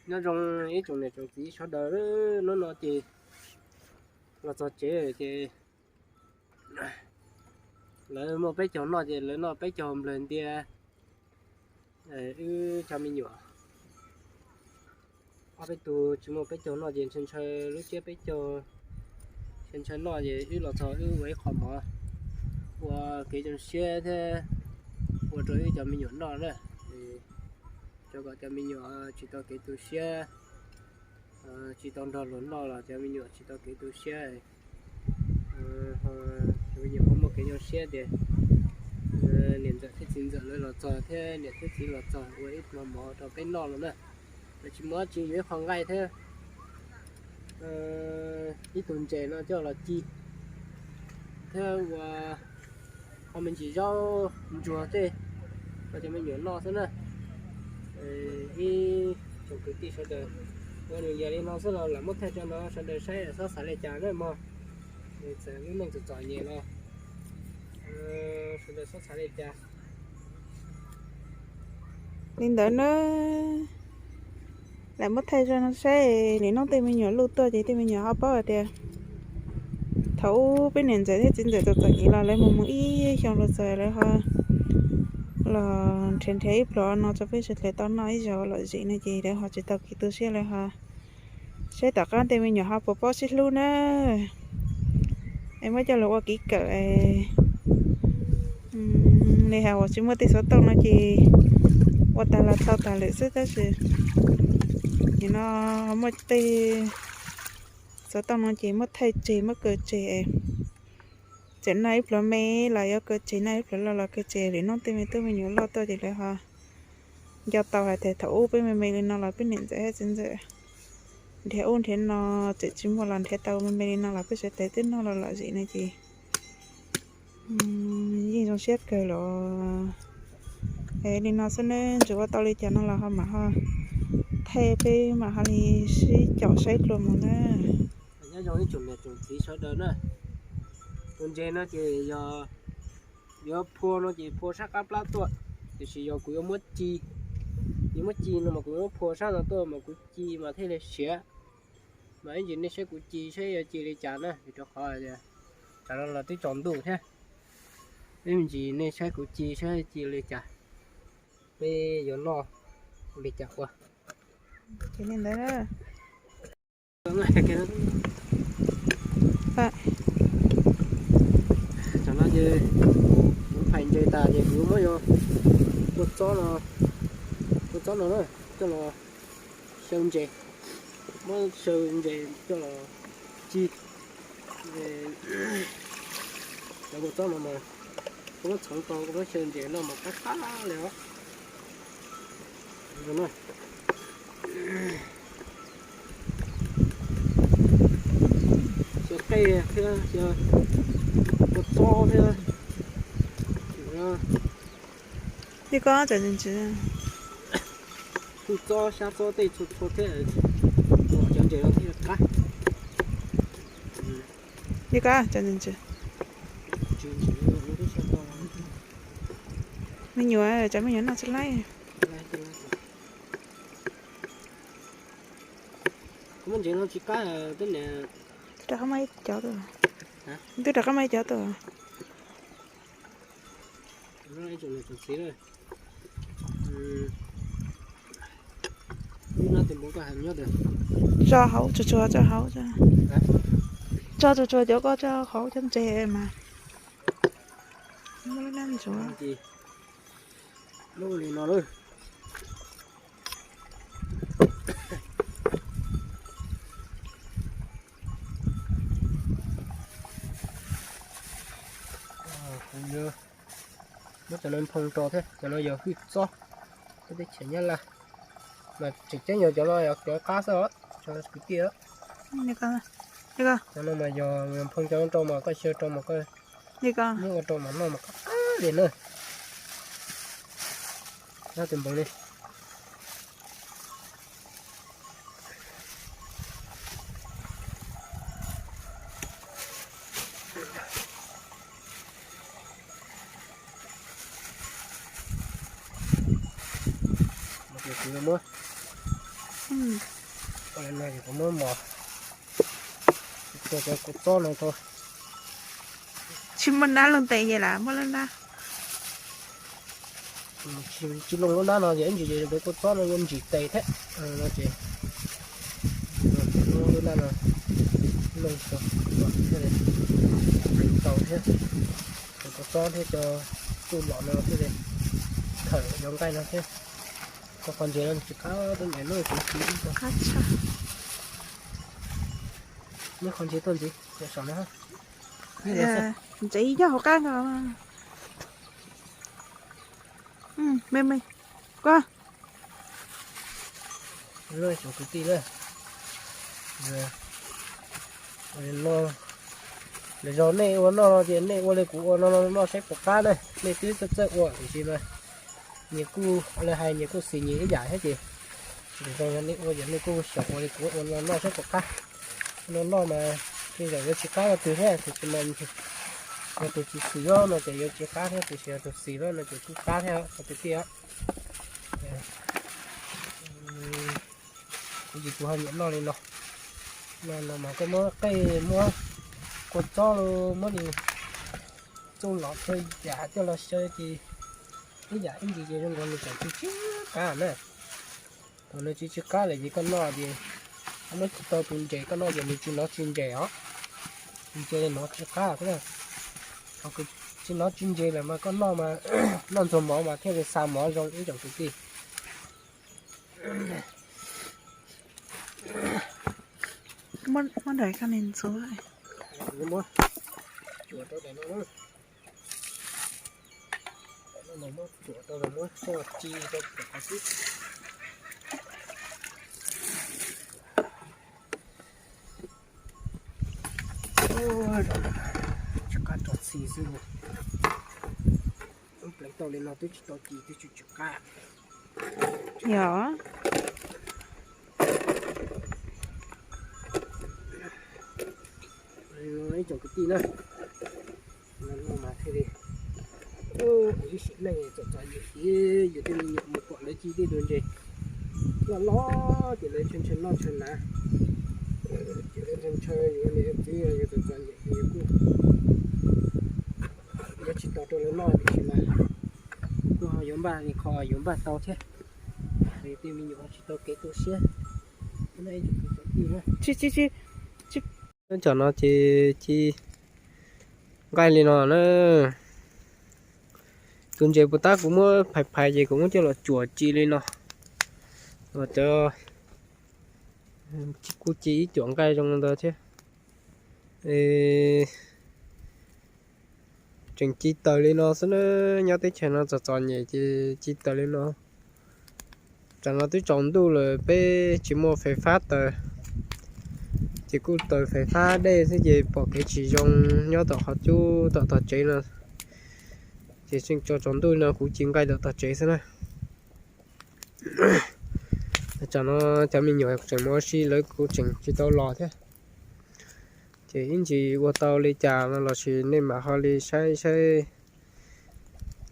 Nyob zoo ib tsoom niam tsoom txiv sawv daws, hnub no ces los txog tsev ces lawv muaj peb caug noj ces lawv noj peb caug nplawg ntia. Wb cov me nyuam ob peb tug tsis muaj peb caug noj ces ntshaw ntshaw lub tsiab peb caug, ntshaw ntshaw noj ces wb los txog wb ua ib qho mov, ua kev zoo siab thiab ua rau wb cov me nyuam noj na. Rau kom cov me nyuam tsis tau kev tu siab, tsis tau nrog luag noj los cov me nyuam tsis tau kev tu siab, cov me nyuam ho muaj kev zoo siab tias niam ntxawm thiab txiv ntxawm lawv los txog thiab niam thiab txiv los txog ua ib pluag mov rau peb noj los na. Lawv tsis muaj dab tsi, yuav ib qho nqaij thiab ib tug ntses no coj los ci thiab ua qho me ntsis zaub ntsuag tej rau cov me nyuam noj xwb na. Ib tsoom kwv tij sawv daws, ua nws yog li no xwb los lam muab thaij rau no sawv daws saib txhob xav li cas na mog. Txawm lub neej txom txom nyem los sawv daws txhob xav li cas. Li ntawd na, lam muab thaij rau no saib, lwm hnub tej me nyuam luj tuaj ces tej me nyuam ho paub hais tias thaum ub peb niam ntxawm thiab txiv ntxawm txom txom nyem los lawv mus mus ib xyoo los txog lawv ho los nrhiav nrhiav ib pluag no rau peb sawv daws tau noj ib zaug lom zem no ces lawv ho tsis tau kev tu siab lawm ho. Saib tom qab tej me nyuam ho puas paub sib hlub na. Es muab coj los ua kev kawm li hais uas tsis muaj tej xov tooj no ces ua tag los tau tas lawm xwb tab sis nim no muaj tej xov tooj no ces muab thaij tseg muab kaw tseg. Tseem noj ib pluag me los yuav kaw tseg, noj ib pluag loj los kaw tseg, lwm hnub tej me tub me nyuam loj tuaj ces lawv ho nco tau hais tias thaum ub peb me me li no los peb niam ntxawm thiab txiv ntxawm nrhiav ub nrhiav no tseem tsis muaj los nrhiav tau me me li no los peb sawv daws twb noj los lom zem no ces yeej zoo siab kawg los. Li no xwb neb ntsuas ua tau li cas no los ho mam ho thaij peb mam ho li sib caum saib dua mus na. Nyob zoo ib tsoom niam tsoom txiv sawv daws na, tus ntses no ces yog yuav phua no ces phua sab qab plab tuaj, tiam sis yog kuv yuav muab ci, yuav muab ci no mas kuv yuav muab phua sab no tuaj mas kuv ci mas thiaj li siav. Mas ib ntsis nej saib kuv ci saib yuav ci li cas na, vim rau qhov tias tsam no los twb tsaus ntuj thiab. Ib ntsis nej saib kuv ci saib ci li cas, peb yuav noj li cas ua. Tam no ces kuv phais ntses tas ces kuv muab yog kua txob no, kua txob no na, coj los xyaw ntses, muab xyaw ntses coj los ci. Cov kua txob no mas koj muab txhoov tau koj muab xyaw ntses no mas qab qab li os. Xyaw qej thiab xyaw kua txob thiab. Li koj tseem ntsis, kua txob xyab txob tej txhua txhua thiab, cov ntses no thiaj qab. Li koj tseem ntsis, me nyuam, cov me nyuam noj tsis laib. Kuv muab ntses no tsis qab, twb niam, rau qab muaj ib cov, twb rau qab muaj ib cov tuaj. Tso hauv tsuag tsuag, tso hauv, tso tsuag tsuag cov ko, tso hauv cov ntses mas. Muab lub nab ntsuav. Lub li no lawm. Kuv yuav muab cov no nphoo rau thiab, cov no yog hwj txob, txob teb chaws Nyab Laj. Mas tseem ceeb yog cov no yog cov qab xwb os, cov kwv tij. Cov no mas yog nphoo cov no rau mas koj xyaw rau mas koj muab ua rau mas noj mas qab qab li na. Nyob tus npoos li. Kuv muab Ua li no ces kuv muab mos tua cov kua txob no tau. Tsis muaj nab loo tes ces lam muab lab nab. Tsis loo lub nab no ces ib ntsis ces cov kua txob no yuav ntsim tes thiab no ces lub nab no loo tau thiab, cov kua txob thiab cov txuj lom no thiab li, khawm cov nqaij no thiab. Cov qhov ntses no tsis qab tus nqaij no tsis qab. Muab qhov ntses tuaj ntxiv, saum no. Ntses yog hauv qab no. Me me, koj. Cov kwv tij na, lwm zaus nej ua noj no ces nej ua li kuv ua no noj saib puas qab na. Nej twb txawj txawj ua tiam sis mas nyias kuj hais nyias kuj xis nyias ib yam thiab ces lwm zaus yog nej ua ces nej kuj xyaum ua li kuv ua no noj saib puas qab. No noj mas tej zaum yuav tsis qab leej twg thiab, tiam sis mas yog tus tsis xis no ces yuav tsis qab thiab, tiam sis yog tus xis no ces kuj qab thiab cov kwv tij. Kuv ces kuv ho nyiam noj li no. No no mas koj muab qej muab kua txob muab nws txuj lom txhua yam coj los xyaw ces ib yam ib ntsis ces zoo nkaus nws tseem tsw tsw qab na. Thaum nws tsw tsw qab lawm ces koj noj ces muab tsis tau tus ntses koj noj ces nws tsw nov tsw ntses os. Nws cia li nov tsw qab xwb na. Thaum tsis nov tsw ntses lawm mas koj noj mas noj ntxuag mov mas thiaj li xa mov zoo ib tsoom kwv tij. Muab daim koj ni ntxuav. Muab cuam rau daim no na. Daim no mas muab cuam rau los muab tso ci rau pem qhov xwb. Tsw qab tso txhi xwb. Ub, pleev tau li no twb tsis tau ci twb tsw tsw qab. Yog. Ib tsoom kwv tij na, no mas thiaj li kuv ib sim neej txom txom nyem ces yus tej me nyuam mus pom lawv ci tej tug ntses loj loj ces lawv ntshaw ntshaw noj ntshaw hnav, ces lawv ntshaw ntshaw yus niam yus txiv yus txom txom nyem ces yus kuj yuav tsis tau rau lawv noj tiam sis mas kuj ho yuav npaj li qhov yuav npaj tau thiab. Tej me nyuam tsis tau kev tu siab. Tam no ces ci nqaij li no na. Tus ntses puas tab kuv muab phais phais ces kuv muab coj los cuam ci li no. Cov kuj ci ib cuam nqaij zoo ntawd thiab. Tseem ci taws li no xwb na, nyob teb chaws no txom txom nyem ces ci taws li no. Tsam no twb tsaus ntuj lawm peb tsis muaj fais fab taws, ces kuj taws fais fab dej xwb ces pom kev tsis zoo nyob tom qhov cub tom tog tsev no, ces tseem tsaus tsaus ntuj no kuv ci nqaij tom tog tsev xwb na. Tsam no cov me nyuam tseem mus ua si lawv kuv tseem tsis tau los thiab. Ces ib ntsis ua tau li cas no los sis nej mam ho li saib saib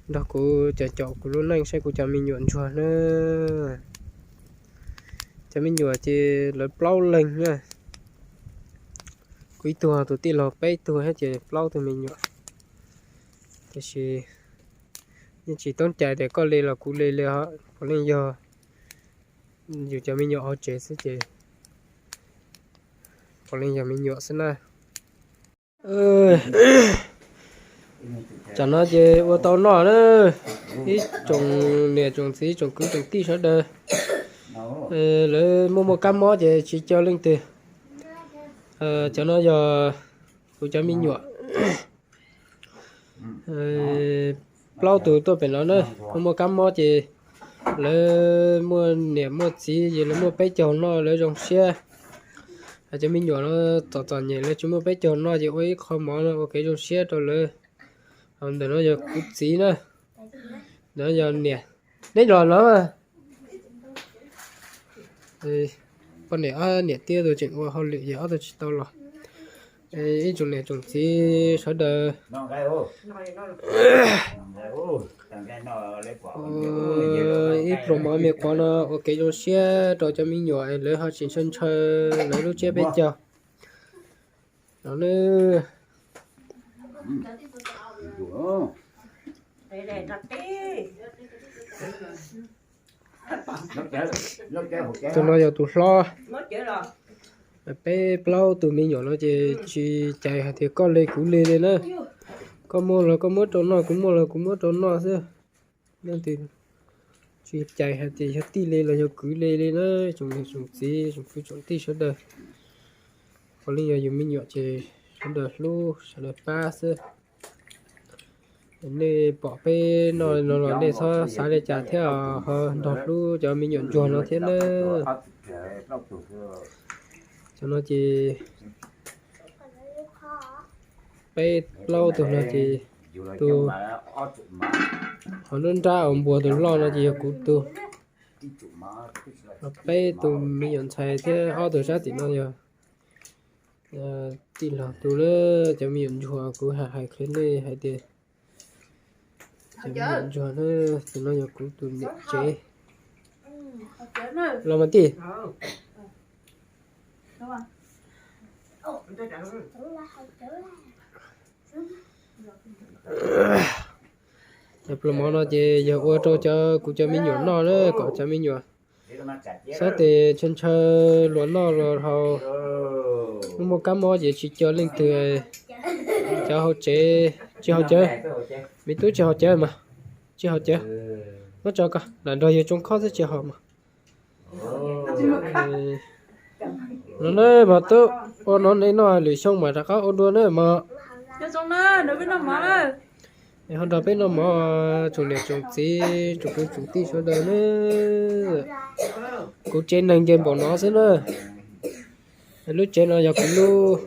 nrog kuv caum caum kuv lub neej saib kuv cov me nyuam ntsuag na. Cov me nyuam ces lawv plaub leeg na. Kuv ib tug tus tij laug peb tug thiab ces plaub tug me nyuam. Tiam sis yeej tsis toob cai tias koj li los kuv li li, puav leej yog yus cov me nyuam hauv tsev xwb ces puav leej yog me nyuam xwb na. Tsam no ces ua tau noj na, ib tsoom niam tsoom txiv tsoom kwv tsoom tij sawv daws, lawv muaj muaj kab mob ces tsis caw leej twg. Cov no yog kuv cov me nyuam plaub tug tuaj pem no na, muaj muaj kab mob ces lawv muaj niam muaj txiv ces lawv muaj peb caug noj lawv zoo siab. Cov me nyuam no txom txom nyem lawv tsis muaj peb caug noj ces ua ib qho mov no ua kev zoo siab rau lawv. Ntawm no yog kuv txiv na, ntawm no yog niam. Neb los no mas. Poj niam ob niam tij tus tseem ua hauj lwm ces ob tug tsis tau los. Ib tsoom niam tsoom txiv sawv daws, ib pluas mov me quav no ua kev zoo siab rau cov me nyuam es lawv ho tsis ntshaw ntshaw lawv lub tsiab peb caug no na. Tus no yog tus hlob. Peb plaub tus me nyuam no ces tsis cais hais tias koj li kuv li li na. Koj muaj los koj muab rau noj, kuv muaj los kuv muab rau noj xwb. Leej twg tsis cais hais tias yog tij li los yog kwv li li na, tsoom niam tsoom txiv tsoom kwv tsoom tij sawv daws. Puav leej yog yus me nyuam ces sawv daws hlub sawv daws pab xwb. Nej pom peb noj li no los nej txhob xav li cas thiab ho nrog hlub cov me nyuam ntsuag no thiab na. Cov no ces peb plaub tug no ces tus hauv lub nrab uas npuas tus loj no ces yog kuv tug. Peb tus me nyuam ntxhais thiab ob tug sab tim no yog tij laug tug na. Cov me nyuam ntsuag kuv hais qhia nej hais tias cov me nyuam ntsuag na, tus no yog kuv tus niam tsev los mas tij. Cov pluas mov no ces yog ua rau cov kuv cov me nyuam noj na, kom cov me nyuam txhob tes ntshaw ntshaw luag noj luag haus. Muaj muaj kab mob ces tsis co leej twg. Cov hauv tsev tsis haus cawv, me tub tsis haus cawv mas, tsis haus cawv. Muab tso koj lam nrog yawg Tsoo khob xwb tsis haus mas. No na mas tub, ua no nej noj lwm xyoo mas rov qab ua dua na mas. Ho nrog peb noj mov tsoom niam tsoom txiv tsoom kwv tsoom tij sawv daws na. Kuv tsev neeg ces npaum no xwb na. Lub tsev no yog kuv lub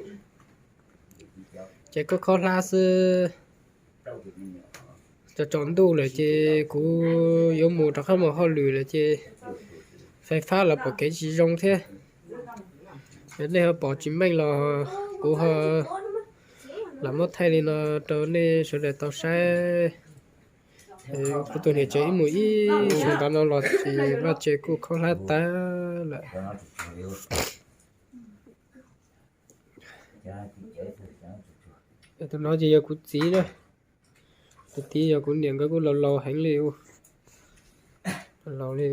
tsev khaub khaub hlab xwb. Tsaus tsaus ntuj lawm ces kuv yuav mus rov qab mus hauj lwm lawm ces fais fab los pom kev tsis zoo thiab. Yog nej ho pom tsis meej los kuv ho lam muab thaij li no rau nej sawv daws tau saib. Kuv tus niam tsev ib mus ib xyoo ntawd no los ces vaj tse kuj khaub hlab tag lawm. Tus no ces yog kuv txiv na. Tus txiv yog kuv niam nkawd kuj laus laus heev li. Laus li,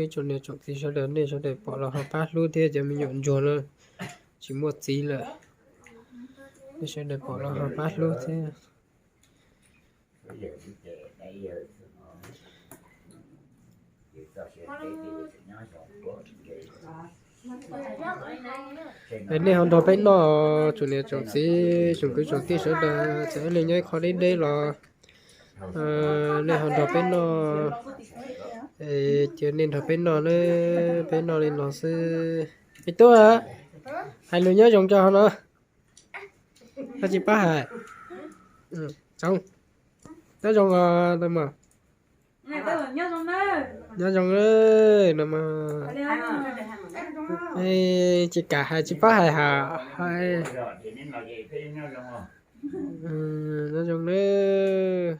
ib tsoom niam tsoom txiv sawv daws nej sawv daws pom los ho pab hlub thiab, cov me nyuam ntsuag no tsis muaj txiv lawm, nej sawv daws pom los ho pab hlub thiab. Nej ho nrog peb noj, tsoom niam tsoom txiv tsoom kwv tsoom tij sawv daws, txawm nej nyob ib qho deb deb los nej ho nrog peb noj. Cia nej nrog peb noj na, peb noj li no xwb. Me tub, hais lus nyob zoo rau hauv no. Koj tsis paub hais. Tsoom, nyob zoo os. Nyob zoo no mas. Tsis kam hais, tsis paub hais hos. Nyob zoo nawb.